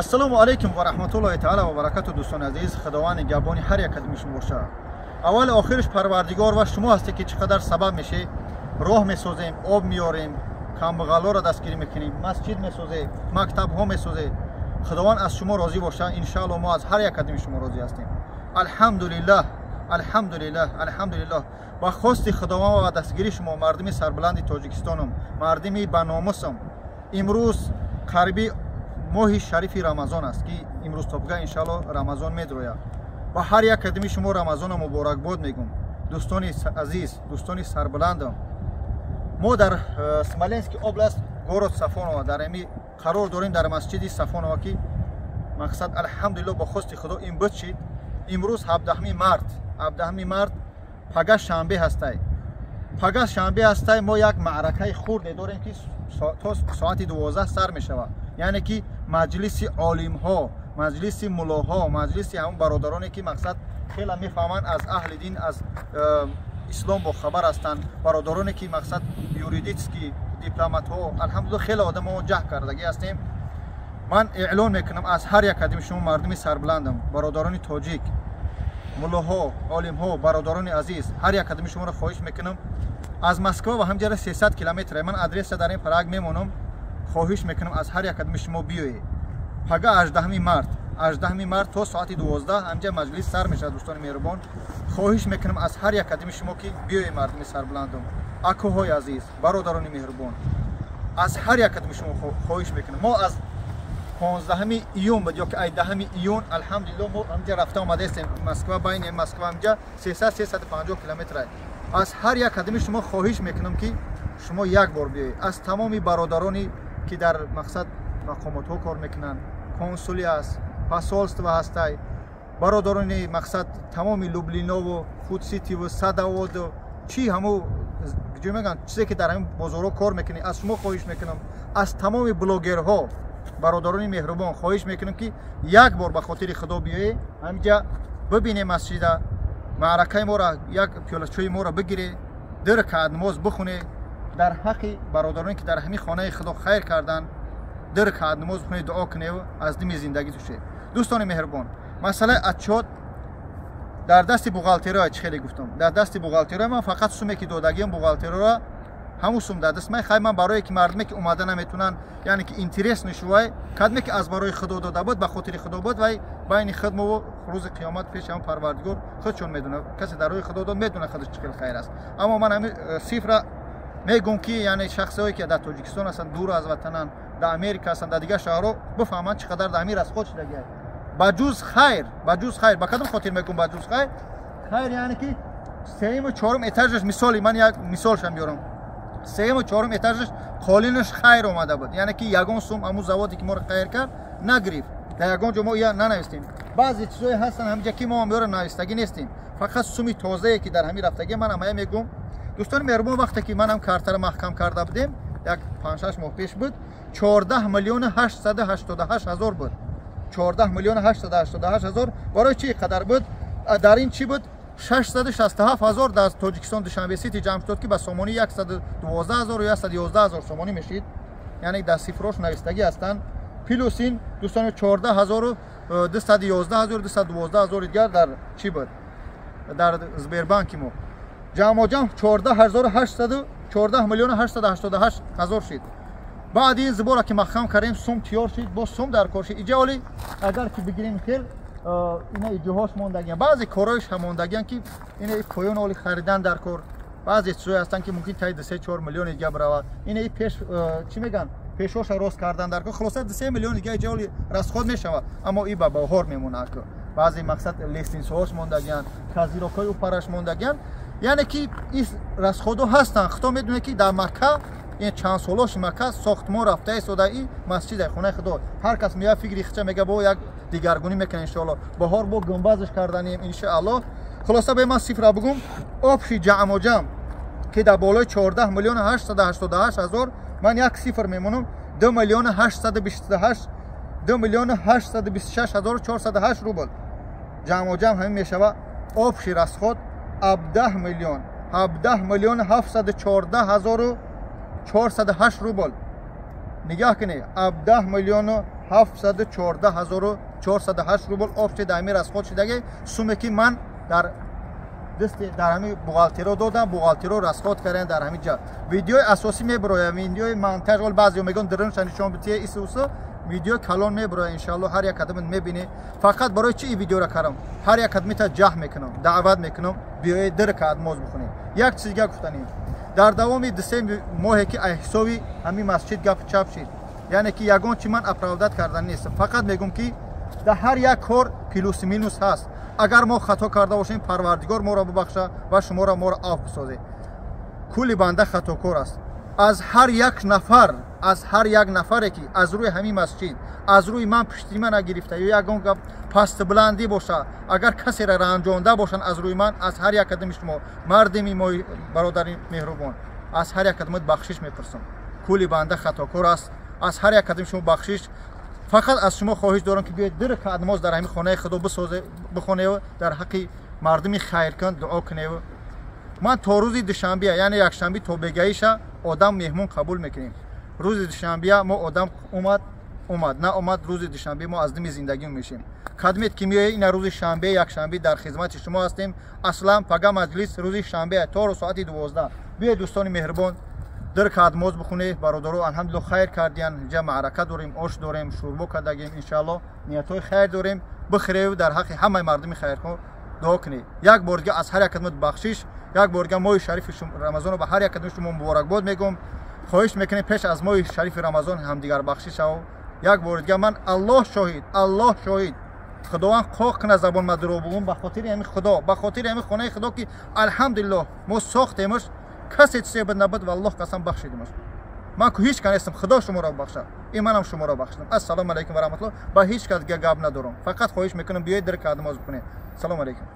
Ассалому алайкум ва раҳматуллоҳи таала ва баракату. Дӯстони азиз, Худованд нигаҳбони ҳар як кадоми шумо бошад. Аввал охираш Парвардигор ва шумо ҳастед, ки чӣ қадар сабаб мешед. Роҳ месозем, об меорем, камбағалҳоро дастгирӣ мекунем, масҷид месозем, мактабҳо месозем. Худованд аз шумо розӣ бошад. Иншаалло, мо аз ҳар як кадоми шумо розӣ ҳастем. Алҳамдулиллаҳ, алҳамдулиллаҳ, алҳамдулиллаҳ. Ба хости Худованд ва дастгирии шумо, мардуми сарбаланди Тоҷикистонам, мардуми баномусам, имрӯз қариби моҳи шарифи Рамазон аст, ки имрӯз тобга, иншаалло, Рамазон медрояд. Ба ҳар як кадоми шумо Рамазона муборакбод мегӯм. Дӯстони азиз, дӯстони сарбаландам, мо дар Смоленский область, город Сафонова, дар ами қарор дорем, дар масҷиди Сафонова, ки мақсад, алҳамдулилло, бо хости Худо ин буд шид. Имрӯз 17 март, 17 март, пага шанбе ҳастай, пага шанбе ҳастай. Мо як маъракаи хурде дорем, ки то соати 12 сар мешавад, яъне ки маҷлиси олимҳо, маҷлиси муллоҳо, маҷлиси ҳамон бародароне, ки мақсад хеле мефаҳманд, аз аҳли дин, аз ислом бохабар ҳастанд, бародароне, ки мақсад юридический, дипломатҳо. Алҳамдулилла, хеле одамо ҷаҳ кардагӣ ҳастем. Ман эълон мекунам аз ҳар як кадоми шумо, мардуми сарбаландам, бародарони тоҷик, муллоҳо, олимҳо, бародарони азиз, ҳар як кадоми шуморо хоҳиш мекунам. Аз Москва ва ҳамҷара 300 километр, ман адреса дар ин парак мемонам. Хоҳиш мекунам аз ҳар як кадоми шумо, биёед пага, 18 март, 18 март, то соати 12 ҳамҷа маҷлис сар мешавад. Дӯстони меҳрубон, хоҳиш мекунам аз ҳар як кадоми шумо, ки биёед. Мардуми сарбаландум, акуҳои азиз, бародарони меҳрубон, аз ҳар як кадоми шумо хоҳиш мекунам. Мо аз 15 июн буд ё ки ай 10 июн, алҳамдулилло, мо ҳамҷа рафта омадаистем. Москва, байни Москва ҳамҷа 300-350 километр. Аз ҳар як кадоми шумо хоҳиш мекунам, ки шумо як бор биёед. Аз тамоми бародарони, ки дар мақсад мақомотҳо кор мекунанд, консули аст, посольство ҳастай, бародарони мақсад тамоми Люблинову, Фудситиву, Садоводу, чӣ ҳаму ҷо мегӯянд, чизе ки дар ҳамин бозорҳо кор мекунед, аз шумо хоҳиш мекунам. Аз тамоми блогерҳо, бародарони меҳрубон, хоҳиш мекунам, ки як бор ба хотири Худо биёед, ҳаминҷа бибинем масҷида, маъракаи моро, як пиёлачои моро бигире, ду ракаат намоз бихоне дар ҳаққи бародароне, ки дар ҳамин хонаи Худо хайр карданд. Ду ракаат намоз бихонед, дуо кунев, аз дими зиндагӣ тушед. Дӯстони меҳрубон, масъалаи отчёт дар дасти бухгалтерио. Чӣ хеле гуфтам, дар дасти бухгалтерио. Ман фақат суме, ки додагиам бухгалтериоро, ҳамун сум дар даст ман. Хай, ман барое ки мардуме, ки омада наметунанд, яъне ки интерес нишувай, кадме ки аз барои Худо дода буд, ба хотири Худо буд, вай байни худмову рӯзи қиёмат пеши ҳамн Парвардигор худшон медонад. Касе дар роҳи Худо дод, медонад худаш чӣ хел хайр аст. Аммо ман ҳамин цифра мегӯм, ки яъне шахсҳое, ки дар Тоҷикистон ҳастанд, дур аз ватананд, дар Америка ҳастанд, дар дигар шаҳрҳо, бифаҳманд, чӣ қадар дар ҳамин расход шудагиаст ба ҷуз хайр. Ба ҷуз хайр. Ба кадом хотир мегӯм ба ҷуз хайр? Хайр, яъне ки сеюму чорум этажаш, мисоли ман як мисолшам биёрам, сеюму чорум этажаш қолинаш хайр омада буд, яъне ки ягон сум ҳамун заводе, ки моро хайр кард, нагирифт. Дар ягон ҷо мо я нанавистем. Баъзе чизое ҳастанд ҳаминҷа, ки мо ҳам ёро навистагӣ нестем. Фақат суми тозае, ки дар ҳамин рафтагӣ, ман ҳамая мегӯм. Дӯстони меҳрубон, вақте ки манам картаро маҳкам карда будем, як 5-6 моҳ пеш буд, 14 888 000 буд, 14 888 000. Барои чӣ қадар буд? Дар ин чӣ буд? 667 000 дар Тоҷикистон, Душанбе Сити ҷамъ шуд, ки ба сомонӣ 112 000 111 000 сомонӣ мешид, яъне дар цифрош навистагӣ ҳастанд. Плюс ин, дӯстони, 14 000, 211 000, 212 000 дигар дар чӣ буд, дар Сбербанки мо. Ҷамъоҷамъ 14 миллиону 888 ҳазор шид. Баъди ин сбора, ки маҳкам кардем, сум тиёр шид, боз сум дар кор шид. Иҷа оли агар ки бигирем, хел ина иҷоҳош мондагиан, баъзе корҳоиш ҳам мондагиан, ки ина поён оли харидан дар кор. Баъзе чизое ҳастанд, ки мумкин таи 2-3-4 миллиони дига биравад. Ина пеш, чӣ мегӯянд, пешоша рост кардан дар кор. Хулоса, 2-3 миллион дига иҷа оли расход мешавад, аммо и ба баҳор мемонад. Баъзе мақсад лестницаҳош мондагиан, козырёкҳои упараш мондагиан, яъне ки ин расходҳо ҳастанд. Худо медонад, ки дар Макка ин чанд солош Макка сохтмон рафта истода. И масҷиде, хонаи Худо, ҳар кас меояд, фикри хича мега, бо як дигаргунӣ мекунад. Иншоалло, баҳор бо гумбазш карданем, иншоалло. Хулоса, бе ман цифра бугум, общий ҷамъоҷамъ, ки дар болои 14 888 000 ман як цифр мемонам: 2 миллиону 828, 2 826 408 рубл. Ҷамъоҷамъ ҳамин мешавад. Общий расход 17 миллион, 17 714 408 рубл. Нигоҳ кунед, 17 миллиону 714 408 рубл общий дар ҳамин расход шудаги. Суме ки ман дар дасти дар ҳамин бухгалтеро додам, бухгалтеро расход кардем. Дар ҳамин ҷа видеои асосӣ мебироям, видеои монтаж. Ол баъзео мегӯянд, дурунша нишон битие, исусу видео калон мебироя. Иншалло, ҳар як кадамат мебинӣ. Фақат барои чи ин видеоро кардам? Ҳар як кадамита ҷаҳ мекунам, даъват мекунам, биёед, ду ракаат намоз бихонем. Як чиз дига гуфтанем: дар давоми 2-3 моҳе ки ҳисоби ҳамин масҷид гап чап шид, яъне ки ягон чи ман оправдать кардан нестам, фақат мегӯм, ки дар ҳар як кор плюс минус ҳаст. Агар мо хато карда бошем, Парвардигор моро бубахша ва шуморо моро афв бисозед. Кулли банда хатокор аст. Аз ҳар як нафар, аз ҳар як нафаре ки аз рӯи ҳамин масҷид, аз рӯи ман пишти мана гирифта ё ягон гап пастбуландӣ боша, агар касеро ранҷонда бошанд аз рӯи ман, аз ҳар як кадами шумо, мардими мо, бародари меҳрубон, аз ҳар як кадамат бахшиш мепурсам. Кулли банда хатокор аст. Аз ҳар як кадами шумо бахшиш. Фақат аз шумо хоҳиш дорам, ки биёед, ду ракаат намоз дар ҳамин хонаи худо бихонев, дар ҳаққи мардуми хайркун дуо кунев. Ман то рӯзи душанбея, яъне якшанбе то бегаиша одам меҳмон қабул мекунем. Рӯзи душанбея мо одам омад, омад, наомад, рӯзи душанбе мо аз дими зиндагӣ мешем. Кадмет ки меоед, ина рӯзи шанбе, якшанбе дар хизмати шумо ҳастем. Аслан пага маҷлис рӯзи шанбе то соати 12. Биёед, дӯстони меҳрубон, ду ракаат намоз бихонед. Бародаро, алҳамдулилло, хайр кардиян. Инҷа маърака дорем, ош дорем, шӯрбо кардагем. Иншаалло, ниятҳои хайр дорем. Бихӯрев, дар ҳаққи ҳамаи мардуми хайрхоҳ дуо кунед. Як бор дига аз ҳар як кадмат бахшиш. Як бор дига моҳи шарифи Рамазонро ба ҳар як кадми шумо муборакбод мегӯм. Хоҳиш мекунем, пеш аз моҳи шарифи Рамазон ҳамдигар бахшиш шав. Як бори дига ман, Аллоҳ шоҳид, Аллоҳ шоҳид, Худованд қоқ кунад забон ма дурӯғ бугум. Ба хотири ҳамин Худо, ба хотири ҳамин хонаи Худо, ки алҳамдулиллоҳ, мо сохтемаш, касе чизе буд набуд, валлоҳ қасам, бахшидимаш. Ман ку ҳеҷ ка нестам, Худо шуморо бахшад, ин манам шуморо бахшидам. Ассалому алайкум ва раҳматуллоҳ. Ба ҳеҷ кас дига гап надорам, фақат хоҳиш мекунам, биёед, ду ракаат намоз бикунед. Салому алайкум.